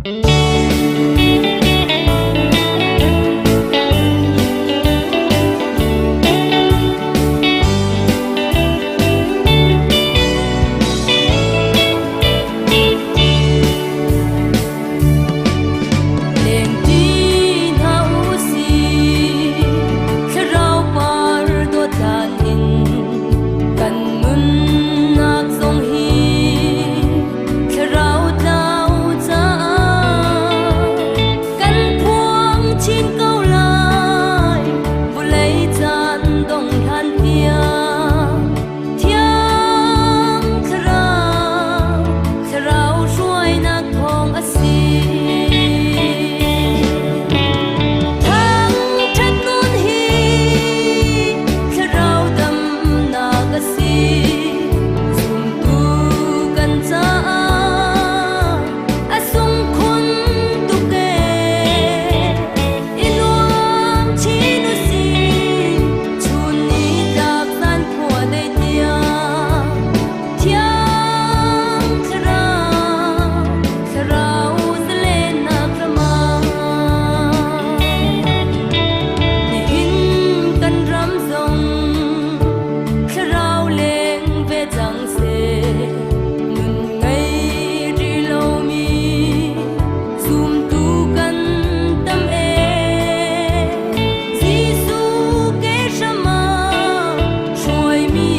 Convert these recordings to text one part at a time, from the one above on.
Lengṭi hna u sih, thlarau par dawtlan in kan nunnak zong hi thlarau tlau caah kan phuang chin ko lai vawlei caan dong hlan tiang. Thiang Thlarau, Thlarau hruainak thawng a si. Thangṭhat nun hi Thlarau damnak a si. Zumtu kan caah a sung khun tuk ee. I nuam chin u sih, chun ni tlak zan khua dei tiang. Thiang Thlarau, Thlarau zalennak ram ah. Nihin kan ram zong Thlarau leng ve cang seh, nun ngei rih lomi Zumtu kan tam ee, Jesuh ke hram ah hruaimi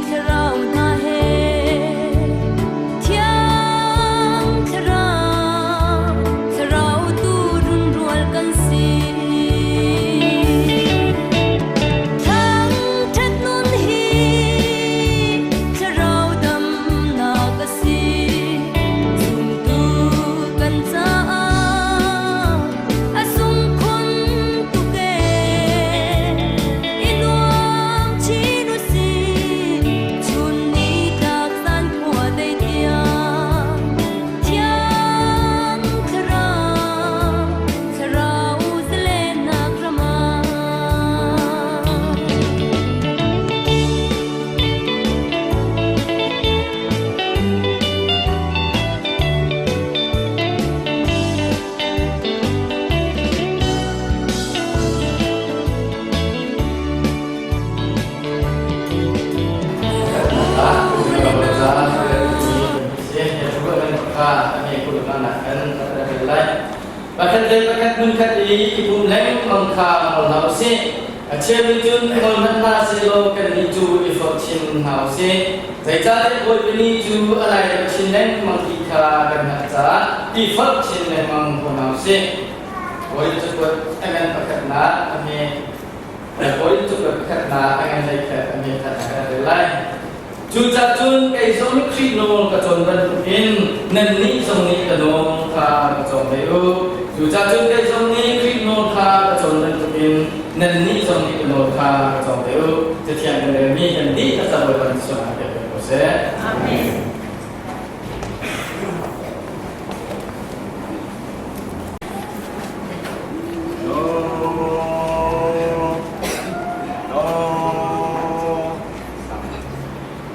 thlarau hna he Thiang Thlarau, Thlarau tu runrual kan si. Thangṭhat nun hi Thlarau damnak a si. Zumtu kan caah a sung khun tuk ee. I nuam chin u sih, chun ni tlak zan khua dei tiang. Thiang Thlarau, Thlarau zalennak ram ah. Pakhat le pakhat hmunkhat i i pum lengmang kha ngol hna u sih. A cheu nih cun ngol hmanh hna sehlaw kannih cu i forh chin hna u sih. Zeicahtiah Bawipa Ni cu a lai deuh chin lengmang ti kha kan hngalh caah i forh chin lengmang ko hna u sih. Bawi cakuat a ngan pakhatnak a hme. Bawi cakuat pakhatnak a ngan hleikhat a hme khat a kan rel lai. Cucaah cun kei zong nih Khrih nawl ka cawn bantukin nannih zong nih ka nawl kha ka cawng ve u. Cucaah cun kei zong nih Khrih nawl kha ka cawn bantukin nannih zong nih ka nawl kha ka cawng ve u. Cathiang kan relmi kan dihlak ca Bawipa nih sualnak pek ve ko seh. Amen.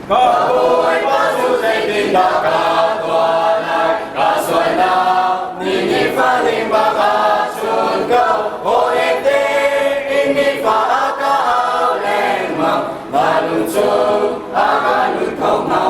Ka Bawipa cu zeitindah ka tuah lai? Ka sualnak ni nifaning bak ah chun ko. Hawi tein nifa a ka au lengmang. Mah lung chung a ka lut kho hnga.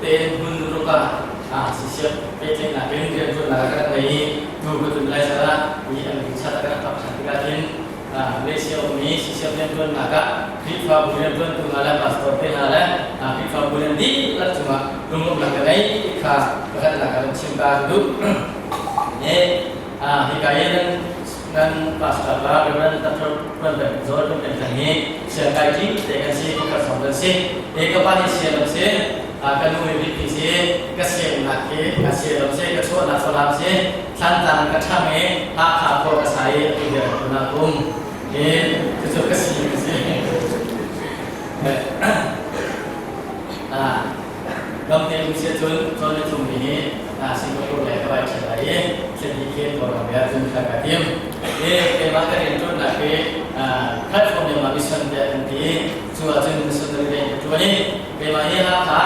tein hmun ruk ah sisiap pehtlaihnak in rianṭuannak a kan ngei i tu ka tlun lai caah hi an chat a kan phak ṭhan tikah hin Malaysia ummi sisiap rianṭuannak ah Khrihfabu rianṭuantu hna le pastor te hna le Khrihfabu nan dihlak cungah lunglawmhnak ka ngei ti kha pakhatnak ah kan chim ta ka duh. Hika i nan nan pastor pa Reverend Dr. Tuan Peng Zawl Tuan Peng Thang hi siangkai ṭi te kan si, pakhat sawm kan si. Hi ka pa hi sian si, ka nu hi bipi si, ka siangnak hi ka sian si, ka chuahnak Falam si, Thlantlang ka ṭhang i Hakha khua ka sa i atu vial tunak um. Hi cucu ka si ka si. Dam te um sia cun cawn ni thum ni hi Singapore le ka vai ṭhial lai i thil khi Kawlram ah cun kha ka tim. I keimah ka rian ṭuannak hi platform Myanmar Mission tiah kan ti i cu ahcun missionary rian ka ṭuan i keimah hi Hakha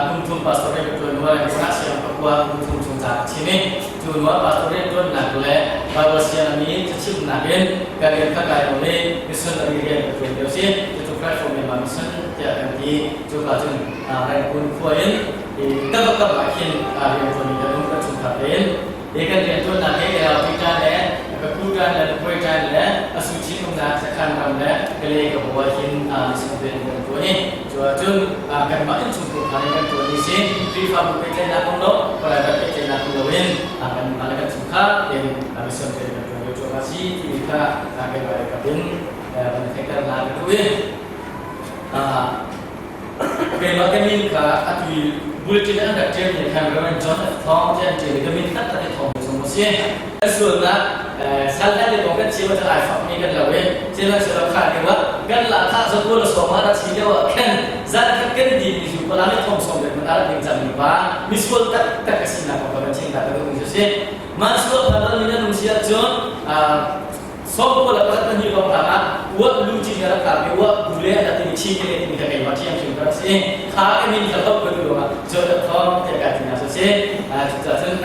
kum thum pastor rian ka ṭuan hnuah Rangoon siang pakua kum thum chung ca ka chim i cu hnuah pastor rian ṭuannak le Bible siangmi cachimhnak in ka rian kha kai lo i missionary rian ka ṭuan lio si. Cucu platform Myanmar Mission tiah kan ti. Cuka cun Rangoon khua in kap kap ah khin rianṭuan kan um kan chungkhar tein hi kan rianṭuannak hi ART ṭan le ka ṭan le Lukhoi ṭan le Asuchin umnak sakhan ram le Kalay ka bawa hin mission rian kan ṭuan i cu ahcun kanmah innchungkhar hna in kan ṭuan i si Khrihfabu pehtlaihnak um lo private pehtlaihnak um loin kanmah le kan chungkhar tein mission rian kan ṭuan lio cuahmah si timi kha keimah le kap in kan theihter hna ka duh i Keimah ka min kha atu i bulletin an rak ṭialmi khan Reverend John F. Thawng tiah an ṭial i ka min taktak i thawng chung a si. Kan sualnak sal le kong kan chim ahcun ai fakmi kan lo i sihmanhsehlaw kha lio ah kan lahkhah zabu le sawm ah si lio ah khan zan khat kan dimi zu pala le thong sawm le man a ding cangmi pa misual taktak a sinak kong kan chim ta ka duhmi cu si. Mah sual phan mi nan um si ahcun Sawm le pakhat pahnih lawng hlan ah uah lu cin rak tar mi uah bu le a ti chi te ti ka keimah thiam thiam ka si kha ka min ka hop ka du ah jo da thong te ka ti na so si cucaah cun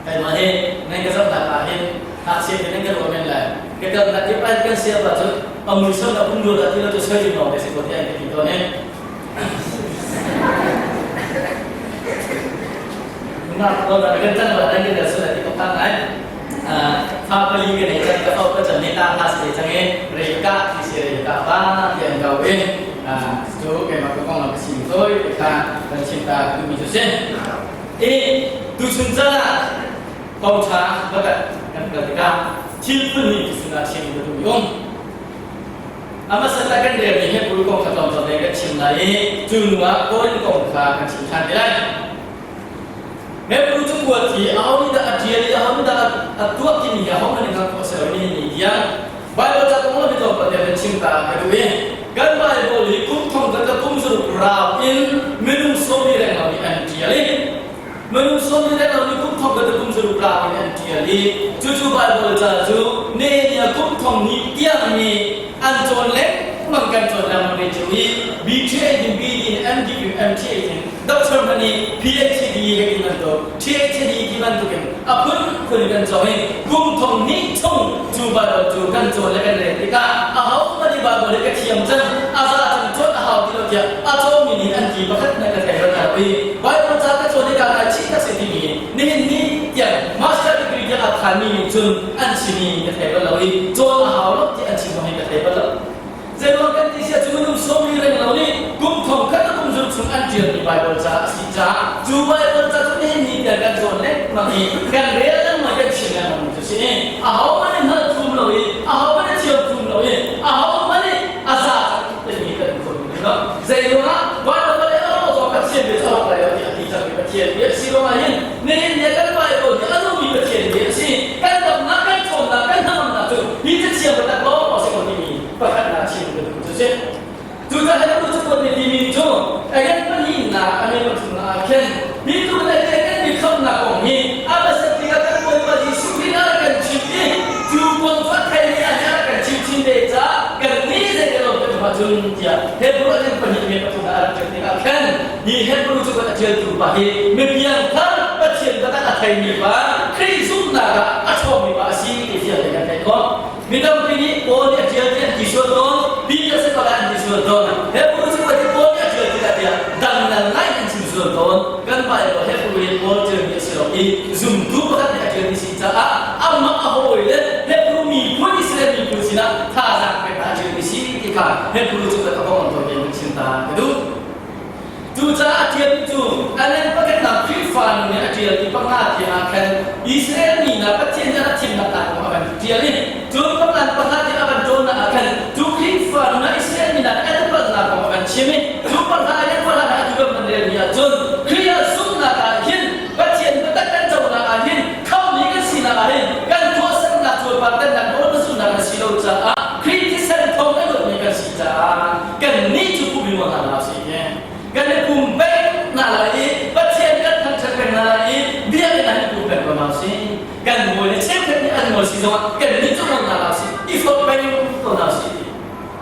keimah hi nan ka zoh nak ah hin ngakchia te nan ka ruah men lai ka kal nak kip an kan siam ah cun amui som na pum lu da ti lo chu soi no te si ko ti an ka ti to ne na ko na kan chan ba nan ka su na ti ko tang ngai fa pali ka nei cang ka fa ka chan ne ta ha se chang e re ka ti se re ka ba ti an kau e cu keimah ka kong lam ka sim toi te kha kan chim ta tu mi cu si e tu chun chan ah kong tha bakat kan kal tikah thil phun ni tu chun ah chim ka tu um ama sata kan rel mi he pul kong kha tlawm tlawm kan chim lai i cu nu ah Korin kong kha kan chim than te lai Hebrew cakuat hi aho nih dah a ṭial i aho nih dah a tuah timi hi ahohmanh nih hngalh khawh a si lo ni ni tiang Baibal ca kong lo tlawmpal te kan chim ta ka duh i kan Baibal hi kum thong kan ka kum zaruk rau in minung sawmi renglo nih an ṭial i minung sawmi renglo nih kum thong kan kum zaruk rau in an ṭial i cucu Baibal ca cu Nehemiah kum thong ni tiang nih an cawn lengmang kan cawn lengmang ve cio i BTA in BD in MD in MTA in Doctor hmanh nih PhD he ti bantuk PhD ti bantuk in a phunphun kan cawng i kum thong hnih chung cu Bible cu kan cawn le kan rel tikah ahohmanh nih Bible hi ka thiam cang a za cang cawn a hau ti lo tiah a cawngmi nih an ti pakhat na ka thei bal hna i Bible ca ka cawn i ka ngai chih tak si timi nihin ni tiang master degree tiang a phanmi nih cun an chimi ka thei bal lo i cawn a hau lo ti an chim zong hi ka thei bal lo. Zeiruang kan ti sia cu minung sawmli reng lo nih kum thong khat a kum zul chung an ṭialmi Baibal ca a si caah cu Baibal ca cu nihin ni tiang kan cawn lengmang i kan rel lengmang kan chim lengmang mi cu si. Ahohmanh nih hngalh thum lo i ahohmanh nih thiam thum lo i ahohmanh nih a za timi kan khon lo. Zeiruangah Baibal le a rawh zong Pathian bia cu a rawk lai lo tiah a ti cangmi Pathian bia a si ruangah hin nihin ni kan Baibal hi a nungmi Pathian bia a si. Kan damnak kan ṭhawnnak kan hnangamnak cu hi cathiang biatak lawng a si ko timi pakhatnak chim ka duh cu si. Cucaah Hebrew cakuat nih timi cu agan pahnihnak a min pathumnak ah khin hi tu le kan mi khamnak kong hi a hmasat bik ah kan Bawipa Jesuh Khrih nih a rak kan chimh i cu kong cu a thei nih a rak kan chimh chin ve caah kan nih zei kan lawm kan ahcun tiah Hebrew a ning pahnih me pathum ah a rak ṭial tikah khan hi Hebrew cakuat a ṭialtu pa hi mipiang thar Pathian biatak a theimi pa Khrih zumhnak ah a ṭhawngmi pa a si ti fiang tein kan theih khawh. Mi tampi nih Paul nih a ṭial ti an ti sual tawn, Peter si ko an ti sual tawn. Hebrew cakuat hi Paul nih a ṭial tikah tiah dangdang ngai in chim sual. sual tawn. Kan Bible Hebrew in Paul ṭialmi a si lo i zumtu pakhat nih a ṭialmi si caah amah a hawi le Hebrew miphun Israel miphun sinah thazaang pek a ṭialmi si ti kha Hebrew cu kan a kong an tawi kan chim ta ka duh. Cucaah a ṭialmi cu Alan pakhatnak Khrihfa nu nih a ṭial ti panga tiang ah khan Israel mi hna Pathian nih a rak thimnak hna kong a van ṭial i cun pangan panga tiang a van ṭawnnak ah khan cu Khrihfa nu hna Israel mi hna nih an palhnak kong a van chim i cu panga le panga hna atu kan van relmi ahcun Khrih ah zumhnak ah hin Pathian biatak kan conak ah hin khamhmi kan sinak ah hin kan tuahsernak cuarpartannak nawl zulhnak a si lo caah Khrih thisen thawng a luatmi kan si caah kannih cu pum in hna hna usih kan i pum peng hna lai i Pathian kan thangṭhat peng hna lai i biakinn ah i pum peng ko hna usih. Kan bawi le cheukhat nih an ngol si zongah kannih cu ngol hna hlah usih, i forh peng ko hna usih ti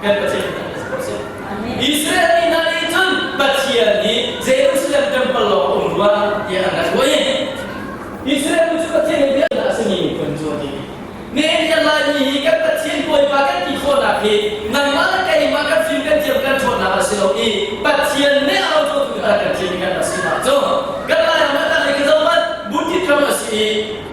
kan Pathian nih kan ko sih. Israel mi hna nih cun Pathian nih Jerusalem temple lawng a um rua tiah an rak ruah i Israel mi cu Pathian nih biakinn a simi miphun cu a ti. Nihin kan Laimi hi kan Pathian Bawipa kan ti khawhnak hi nangmah le keimah kan fim kan thiam kan ṭhawnnak a si lo i Pathian nih a rocotu a kan thim kan a sinak cu kan Lairam ah kan ka zohmanh Buddhist ram a si i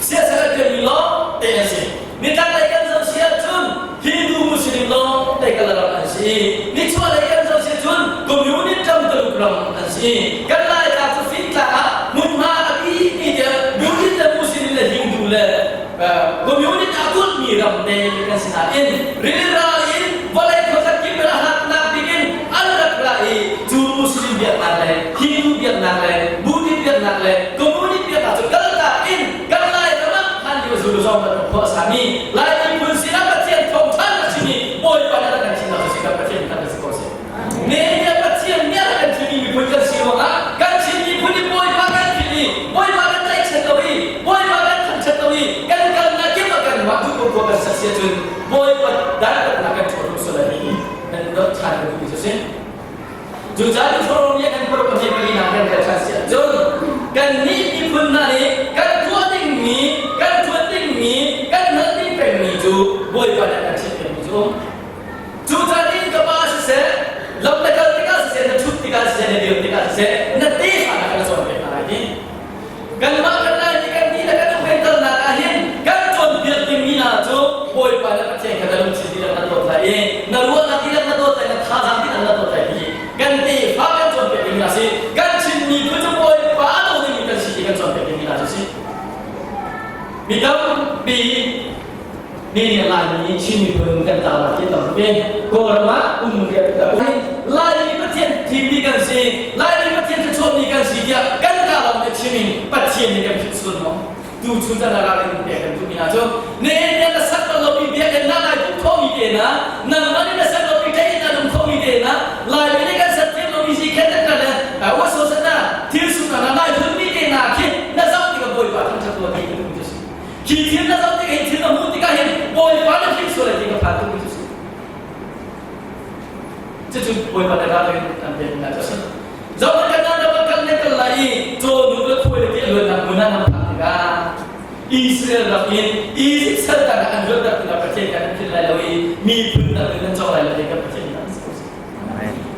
siasal a ṭialmi lawng te an si. Nitlaklei kan zoh si ahcun Hindu Muslim lawng te kan ram an si i nichuahlei kan zoh si ahcun Communist ram Tuluk ram an si. Kan Laitlang cu fintlang ah hmunhma a bimi tiah Buddhist le Muslim le Hindu le Communist a kulhmi ram te kan si nain rilral in vawlei khuazat kip in a hatnak bik in an rak ra i cu Muslim biaknak le Hindu biaknak le Buddhist biaknak le Communist biaknak cu kaltak in kan Lai ram ah hlan lio zulu zong kan khua a sami Lai miphun sinah Pathian thawngṭha na chim i Bawipa nih a kan thimnak cu si kan Pathian kan si ko si. Nehemiah Pathian nih a kan thimmi miphun kan si ruangah kan Chin miphun i Bawipa kan philh i Bawipa kan tlaihchan lo i Bawipa kan thangṭhat lo i kan kalnak kip ah kan mah duh khua kan sak si ahcun Bawipa dantatnak kan ṭhaw tuk sual lai i kan doh ṭhan kan duhmi cu a si. Cucaah Deuteronomy kan paruk a palinak kan rel ṭhan si ahcun kannih miphun hna nih kan tuah dingmi, kan ṭuan dingmi, kan hngalh ding pengmi cu Bawipa nih a kan chiahpiakmi cu um. Cucaah in ka pa siseh, lam na kal tikah siseh, na ṭhut tikah siseh, na dir tikah siseh, na tefa na kan cawnpiak hna lai ti. Kanmah kan lai nih kan dihlak kan umhengternak ah hin kan cawnpiak dingmi hna cu Bawipa na Pathian kha na lungthin dihlak na dawt lai i na ruahnak dihlak na dawt lai, na thazaang dihlak na dawt lai ti kan tefa kan cawnpiak dingmi hna si. Kan Chin miphun cu Bawipa a daw dingmi kan si ti kan cawnpiak dingmi hna cu si. Mi tampi Mi nih Laimi Chin miphun kan tla ti tam tuk Kawlram ah um Laimi Pathian thimmi kan si Laimi Pathian thluachuahmi kan si tiah kan ka lawng te chim in Pathian nih kan philh sual maw tu chun chan ah in pek kan duhmi hna cu ne na sak lo mi biakinn na lai pum khomi te na nangmah nih na sak lo mi kei na lung khomi te na Laimi nih kan sak thiam lo mi si khen kan le wa so na thil su na lai phun mi te na khi na zoh tikah Bawipa thangṭhat tuah ti kan duh si Khi thil na zoh tikah hin thil na hmuh tikah hin Bawipa na thil sual ai ti ka phan tukmi cu si. Cucu Bawipa le ralrin an pek hna cu a si. Zoh na kan ram kal le kal lai i caw nu le khuai le ti a luannak hmun ah nan phak tikah Israel ram in Egypt sal tang ah an luatnak tikah Pathian kan philh lai lo i miphun dang in nan cawng lai lo ti kan Pathian kan si ko si.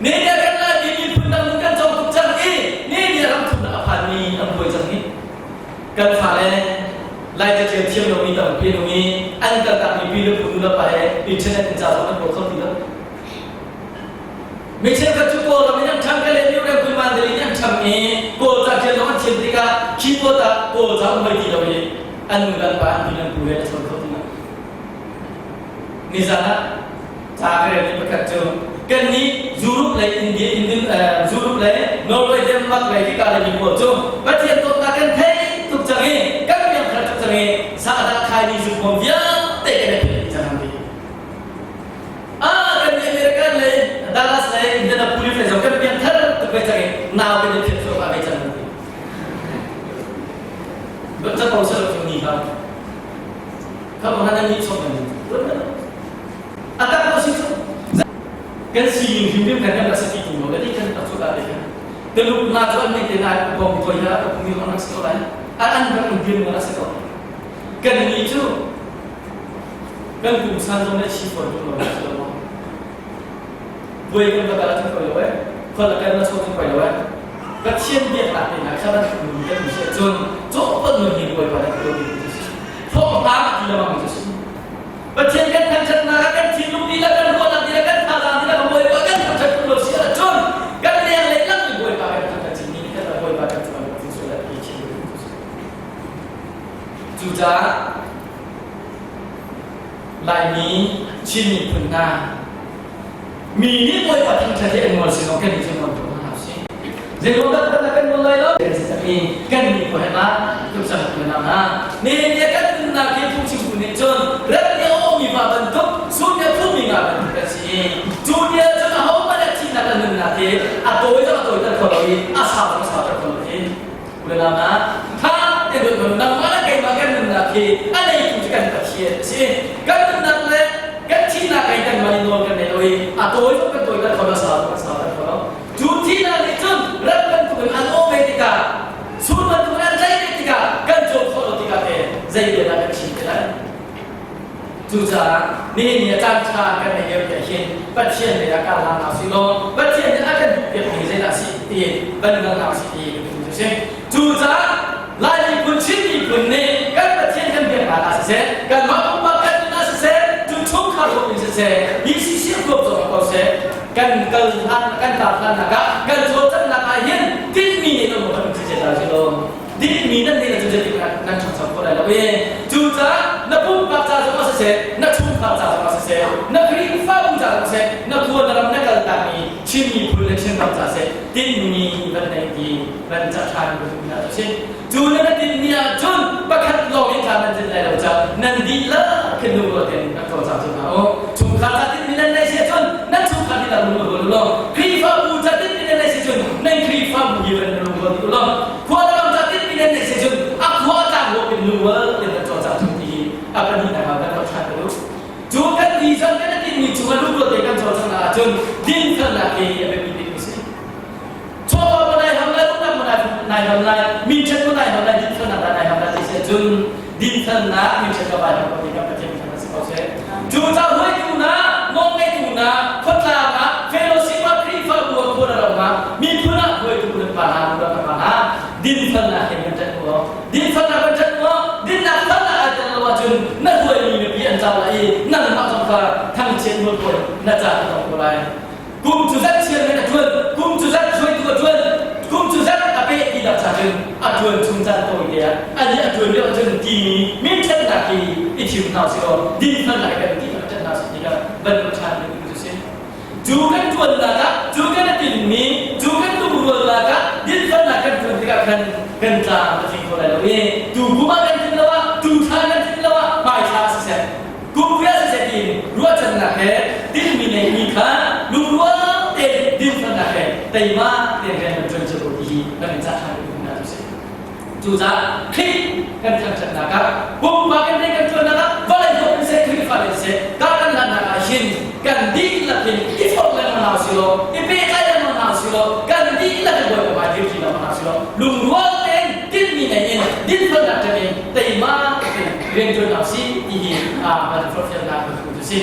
Ne ne kan lai mi miphun dang in kan cawng tuk cang i ne ne ram thumnak a phanmi an buai cang hi. Kan fale Lai caṭial thiam lomi tampi an um i an kaltakmi pi le pu nu le pa he internet in ca zong an kawl kho ti lo. Mi cheukhat cu Kawlram in an ṭhang ka le New Ramkulh Mandalay in an ṭhang i Kawl ca ṭial zong an thiam tikah keyboard ah Kawl ca um oi ti lo i an nu le an pa an pi le an pu he a chawn kho ti lo. Nizan ah ca ka relmi pakhat cu kannih Europe lei India Indian Europe lei Norway Denmark lei hika lei mi pawl cu Pathian dawtnak kan thei tuk cang i kan piangthar tuk cang i sahdah khaini zumhawm vialte kan i philh cang an ti. Ah kan nih American lei Dallas lei Indianapolis lei zong kan piangthar tuk ve cang i nau kan i philh thluahmah ve cang an ti. Capo salo ni ha. Kha hana ni chom kan A tak ko si cu. Kan sining hrimhrim kan kan rak si ti lo le kan tak cu ta te kan. Tuluk na cu an nei te na bom ko ya ka pumi on rak si ko lai. An an rak in dir na si ko. Kan ni cu kan kum san zong le chi for tum lo si lo. Buai kan ka kala chung ko lo eh. Khol kan na chom ko lo eh. Pathian biaknak te hna kha kan nun kan si ahcun cawhpal nun hi Bawipa nih a tuah ding cu si. Thawhnak ti lengmang cu si. Pathian kan thangṭhatnak ah kan thinlung lila kan ruahnak lila kan thazaang lila kan Bawipa kan thangṭhat lo si ahcun kan leng lei lam in Bawipa kan thangṭhat chin ni kan Bawipa kan cungah kan thin sual ti chin cu si. Cucaah Laimi Chin miphun hna mi nih Bawipa thangṭhat hi an ngol si lo kan nih cu ngol ko hna usih. Zeiruang dah kan kan ngol lai lo? Kan si cang i kan nih ko he ma tuk sang tu na ha. Ne ne kan nunnak hi phungchimtu nih cun rat ni a mi pa bantuk sun ne phung mi nga bantuk kan si i cu nia cun a ho hmanh a thihnak a nunnak hi a tawi zong a tawi ter kho lo i a sau zong a sau ter kho lo hi Ulanam ah tha te dot nun nangmah le keimah kan nunnak hi a neitu cu kan Pathian a si. Kan nunnak le kan thihnak ei kan mah nawl kan nei lo i a tawi zong kan tawi ter kho lo, a sau zong kan sau ter kho lo. Cu thihnak nih cun rat bantukin an awh ve tikah, sur bantukin an tlaih ve tikah kan cawn khawh lo tikah te zei bia dah kan chim te lai? Cucaah nihin ni a caan ṭha kan neih lio te hin Pathian lei ah kar hlang hna usih law Pathian nih a kan duhpiakmi zeidah a si ti van hngal hna usih ti kan duh cu si. Cucaah Lai miphun Chin miphun nih kan Pathian kan biaknak ah siseh, kanmah pumpak kan nun ah siseh, cu chungkhar huap in siseh, BCC huap zong ah ko seh, kan kal hlan kan kar hlannak ah kan cawlcanghnak ah hin tinhmi nih kan kan si ta si law dinmi nan nih cu zeitik nan ṭhangcho kho lai lo i cucaah na pumpak ca zong ah siseh na chungkhar ca zong ah siseh na Khrihfabu ca zong siseh na khua na ram na kal takmi Chin miphun le Chin ram ca seh tinhmi van nei ti van ca ṭhan kan duh hna cu si cu na na tinhmi ahcun pakhat lawng in thla nan zin lai lo ca nan dihlak khin lungrual tein rak cawlcang cu hna u chungkhar ca tinhmi nan nei si ahcun nan chungkhar dihlak lungrual u law Khrihfabu ca tinhmi nan nei si cun nan Khrihfabu hi van lungrual u law khua le ram ca tinhmi nan nei si cun a khua tlang huap in lungrual tein nan cawlcang cu ti hi a pahnihnak ah kan rak ṭhan u cu kan vision kan tinhmi cungah lungrual tein kan cawlcang ahcun dinfelnak hi a biapi bik a si Chawva mo nai ham lai, umnak mo nai ham lai, minṭhat mo nai ham lai, dinfelnak dah nai ham lai ti si ahcun dinfelnak minṭhat ka vai ham ko ti kan Pathian khan si ko seh. Cu ca hruaitu na, nawlngeitu na, khuatlang ah, fellowship ah, Khrihfabu ah, khua ram ah, miphun ah hruaitu nan pa hna, nu kan pa hna, dinfelnak he kan ṭanh u. Dinfelnak kan ṭanh u. Dinnak felnak ai tel lo ahcun na hruaimi mipi an cau lai i nangmah zong kha thangchiat mualphawi na ca ka tong ko lai. Kum cu zat chian a ṭuan, kum cu zat hruaitu a ṭuan, kum cu zat a peh ti dak cha cun a ṭuan chung caan tawi te ah ani a ṭuan lio ahcun timi minṭhatnak hi i thim hna usih law dinfelnak kan ti kan ṭhat hna usih ti kha van ṭhan ding cu si. Cu kan ṭuannak ah, cu kan a tinmi, cu kan lungrualnak ah dinfelnak kan ṭuan tikah khan kan tlang a tling kho lai lo i tu kum ah kan tlin lo ah, tu thla kan tlin lo ah, hmai thla siseh, Kumria siseh tiin ruahchannak he tinhmi ngeimi kha lungrual tein dinfelnak he teima tein rian kan ṭuan cio ko ti hi kan in cah ṭhan duh hna cu si. Cucaah Khrih kan thangṭhatnak ah pumpak in rian kan ṭuannak ah vawlei huap in seh Khrihfa in seh kar kan hlannak ah hin kan dihlak in i forh lengmang hna usih law i pehtlai lengmang hna usih law kan dihlak in Bawipa hmai dirṭi lengmang hna usih law lungrual tein tinhmi nei in dinfelnak ṭan in teima tein rianṭuan hna usih ti hi kan forhfialnak kan cu si.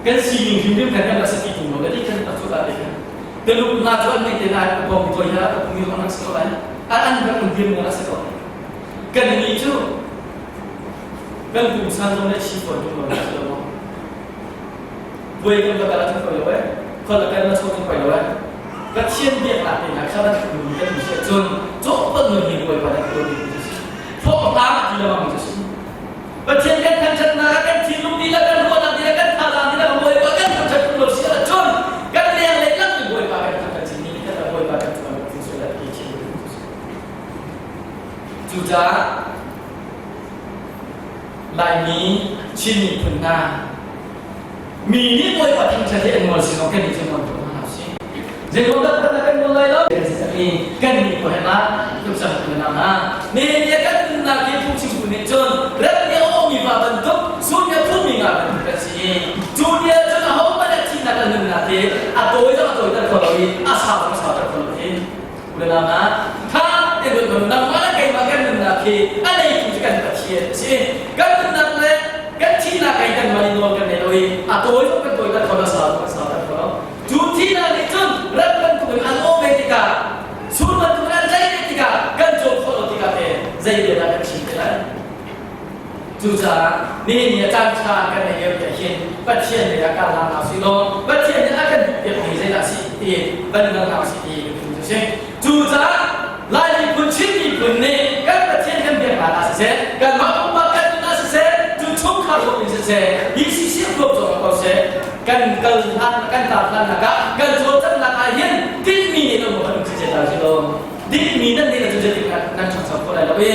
Kan sining hrimhrim kan kan rak si ti lo le kan tak cu ta te kan Tuluk na cu an nei te lai a bom ko ya a pumi an si ko lai an an rak um dir mo si ko kan ni cu kan kum san zong le chi fawn tum lo si lo Puai kan va kal ahcun poi lo eh. Khol le kan na chuak cun poi lo eh. Pathian biaknak te hna kha nan nun kan si ahcun cawhpal nun hi Bawipa nih a tuah ding cu si. Thawhnak ti lengmang cu si. Pathian kan thangṭhatnak ah kan thinlung dihlak kan ruahnak dihlak kan thazaang dihlak Bawipa kan thangṭhat lo si ahcun kan leng lei lam in Bawipa kan thangṭhat chin ni kan Bawipa kan tuan kan sual ti chin Cucaah Laimi Chin miphun hna Mi nih Bawipa thangṭhat hi an ngol si lo kan nih cu ngol ko hna usih. Zeiruang dah kan kan ngol lai lo? Kan si cang i kan nih ko he ma tuk sang tu na ma. Ne ne kan nunnak hi phungchimtu nih cun rat nih a awmi pa bantuk sun nih a phumi nga bantuk kan si i cu nia cun aho hmanh a thihnak a nunnak hi a tawi zong a tawiter kho lo i a sau zong a sauter kho lo hi. Unau hna, tha te dot nun nangmah le keimah kan nunnak hi a neitu cu kan Pathian a si. Kan nunnak le kan thihnak ei kan mah in nawl kan nei lo. i a tawi zong kan tawi kan kho lo sau kan sau kan kho lo. Cu thihnak nih cun rat bantukin an awh ve tikah sur bantukin an tlaih ve tikah kan cawn khawh lo tikah te zei bia dah kan chim te lai? Cucaah nihin ni a caan ṭha kan nei lio ti hin Pathian lei ah kal hna hna usih law Pathian nih a kan duhpiak mi zeidah a si ti van hngal hna usih ti kan duh si. Cucaah Lai miphun Chin miphun nih kan Pathian kan biak hna ah siseh, kanmah pumpak kan nun ah siseh, cu chungkhar huap in siseh, BCC huap zong ah ko seh, kan kal hlan kan tar hlannak ah kan cawlcanghnak ah hin tinhmi nih lo kan um si ta si lo. Dinhmi nan nih na cu zeitik nan ṭhangcho kho lai lo i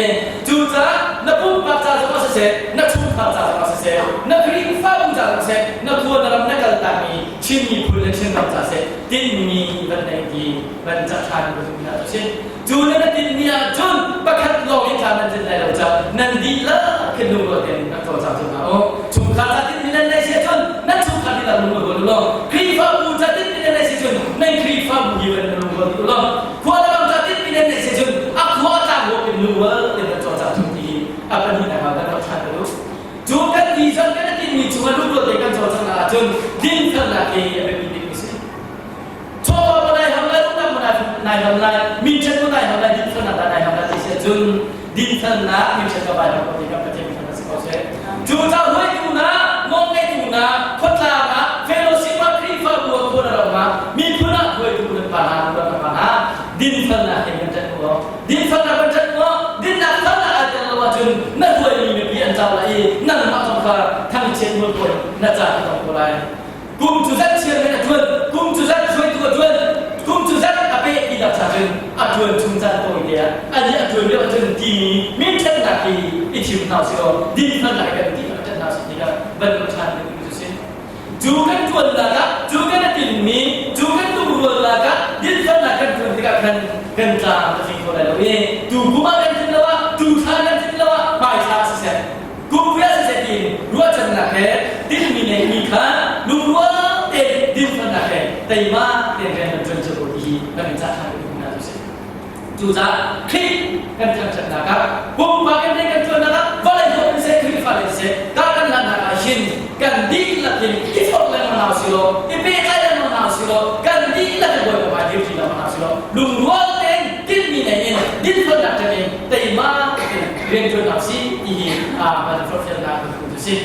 cucaah na pumpak ca zong ah siseh, na chungkhar ca zong ah siseh, na Khrihfabu ca zong siseh, na khua na ram na kaltakmi Chin miphun le Chin ram ca seh tinhmi van nei ti van ca ṭhan ka zumh hna cu si. Cu na na tinhmi ahcun pakhat lawng in thla nan tlin lai lo ca nan dihlak khin lungrual tein rak cawlcang cu hna u. Chungkhar ca tinhmi nan nei si ahcun nan chungkhar dihlak lungrual u law Khrihfabu ca tinhmi nan nei si cun nan Khrihfabu hi van lungrual u law khua le ram ca tinhmi nan nei si cun a khua a tlang ruak in lungrual tein nan cawlcang cu ti hi a pahnihnak ah kan rak ṭhan ka duh. Cu kan vision kan tinhmi cungah lungrual tein kan cawlcangh ahcun dinfelnak hi a biapi bikmi si. Chawva mo nai ham lai, umnak mo nai ham lai, minṭhen mo nai ham lai, dinfelnak dah nai ham lai ti si ahcun dinfelnak minṭhen ka vai lo ti kan Pathian minṭhen si ko seh. Cu ca hruaitu na, nawlngeitu na, khuatlang ah, fellowship ah, Khrihfabu ah, khua na ram ah, miphun ah hruaitu nan pa hna, nu nan pa hna, dinfelnak he kan ṭanh u. Dinfelnak kan ṭanh u. Dinnak felnak ai tel lo ahcun na hruaimi mipi an cau lai i nangmah zong kha thangchiat mualphawi na ca ka tong ko lai. Kum cu zat chairman a ṭuan, kum cu zat hruaitu a ṭuan, kum cu zat a peh ti dak cha cun a ṭuan chung caan tawi te ah ani a ṭuan lio ahcun timi minṭhatnak hi i thim hna usih law dinfelnak kan ti a ṭhat hna usih ti kha van ruah ṭhan ding cu si. Cu kan ṭuannak ah, cu kan a tinmi, cu kan lungrualnak ah dinfelnak kan ṭuan tikah khan kan tlang a tling kho lai lo i tu kum ah kan tlin lo ah, tu thla kan tlin lo ah hmai thla siseh, kum riah siseh tiin ruahchannak he tinhmi ngeimi kha lungrual tein dinfelnak he teima tein rian kan ṭuan cio ti hi kan in cah ṭhan duh hna cu si. Cucaah Khrih kan thangṭhatnak ah pumpak in rian kan ṭuannak ah vawlei huap in seh Khrihfa in seh kar kan hlannak ah hin kan dihlak in i forh lengmang hna usih law i pehtlai lengmang hna usih law kan dihlak in Bawipa hmai dirṭi lengmang hna usih law lungrual tein tinhmi nei in dinfelnak ṭan in teima tein rianṭuan hna usih ti hi kan forhfialnak kan cu si.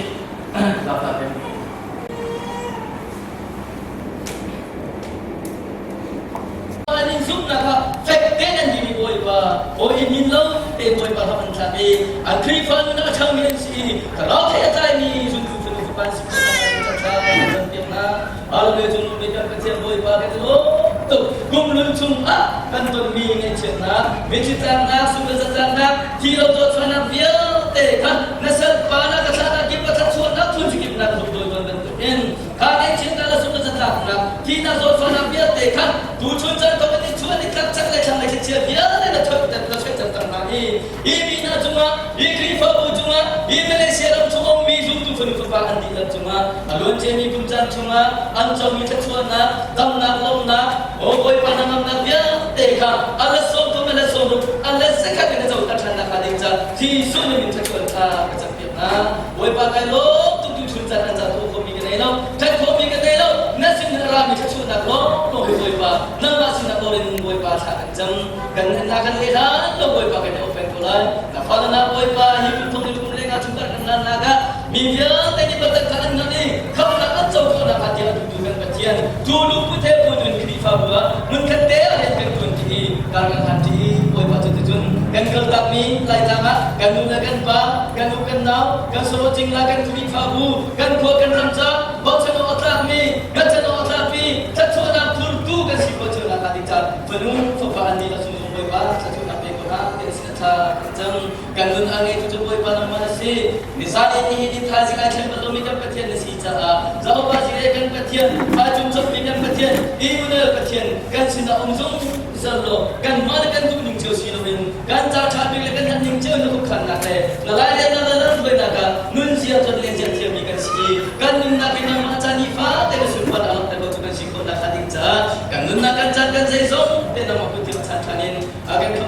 An in zumhnak ah fek tein an dimi Bawipa, hawi min lo te Bawipa ram an thlak i an Khrihfa nun a ṭhangmi an si i thlarau thei a tlaimi zumtu fanu fapa an si khawh an cawnpiak hna. Hallelujah cung nung kan Pathian Bawipa kan i lawm tuk. Kum lun chung ah kan tonmi ngaihchiatnak, mitthli tlaknak, sunglawi zatlaknak, thi lo zawtfahnak vialte kha na salpa na ka thlahnak kip ka thluachuahnak phun kip na ka zumdawi tawn bantukin kha ngaihchiatnak le sunglawi zatlaknak, thihnak zawtfahnak vialte kha tuchun caan thawk in chuan i tlak chak le thlang le thlichia vialte na thuat na chuaiter ter hna i hi mi hna cungah hi Khrihfabu cungah hi Malaysia ram chung ummi zumtu fanu fapa an dihlak cungah a luanciami kum caan chungah an comi thluachuahnak damnak lawmhnak o Bawipa hnangamnak vialte kha a let 30 a let 60 a let zakhat in a coter ṭhan nakhnga ding ca Jesuh nih min thluachuah kha ka campiak hna. Bawipa kai lawm tuk tu chun caan an ca tuah khawhmi ka nei lo ṭhat khawhmi ka nei lo na sin in a rami thluachuahnak lawng lawng hi Bawipa nangmah sinah nawl in Bawipa thla kan cam. Kan hna kan le hlan lo Bawipa kan i open ko lai. Na fale na Bawipa hi kum thong in kum lenga chung kan lan nak ah mi vialte nih batan kha an ngan i khamnak an co khawh nakhnga tiah a duhtu kan Pathian tu lungput he put in Khrihfabu ah hmunkhat te ah rian kan ṭuan ṭi i kar kan hlan ṭi i Bawipa cu ticun kan kaltakmi Laitlang ah kan nu le kan pa kan u kan nau kan solo cingla kan Khrihfabu kan khua kan ram ca bochan awk a tlakmi kan chan awk a tlakmi thluachuahnak phurtu kan si khawh cio nakhnga ding caah fanu fapa an dihlak sung zong Bawipa thluachuahnak pe ko hna ti a sin a thla kan cam. Kan nun a ngeitu cu Bawipa nangmah na si. Nizan i nihin i thaizing ai thleng bal lomi kan Pathian na si caah Jehovah Jireh kan Pathian, Faicung cawkmi kan Pathian, Immanuel Pathian kan sinah um zungzal law kanmah le kan duhning cio si loin kan ca ṭha bik le kan herh ning cio na khuakhannak le na lairelnak le na hruainak ah nunzia ton le zia thiammi kan si i kan nunnak hi nangmah ca nifate na sunparnak a langhter ko cu kan si khawh nakhnga ding caah kan nunnak kan caan kan zeizong te nangmah kut tiang chan ṭhan in a kan.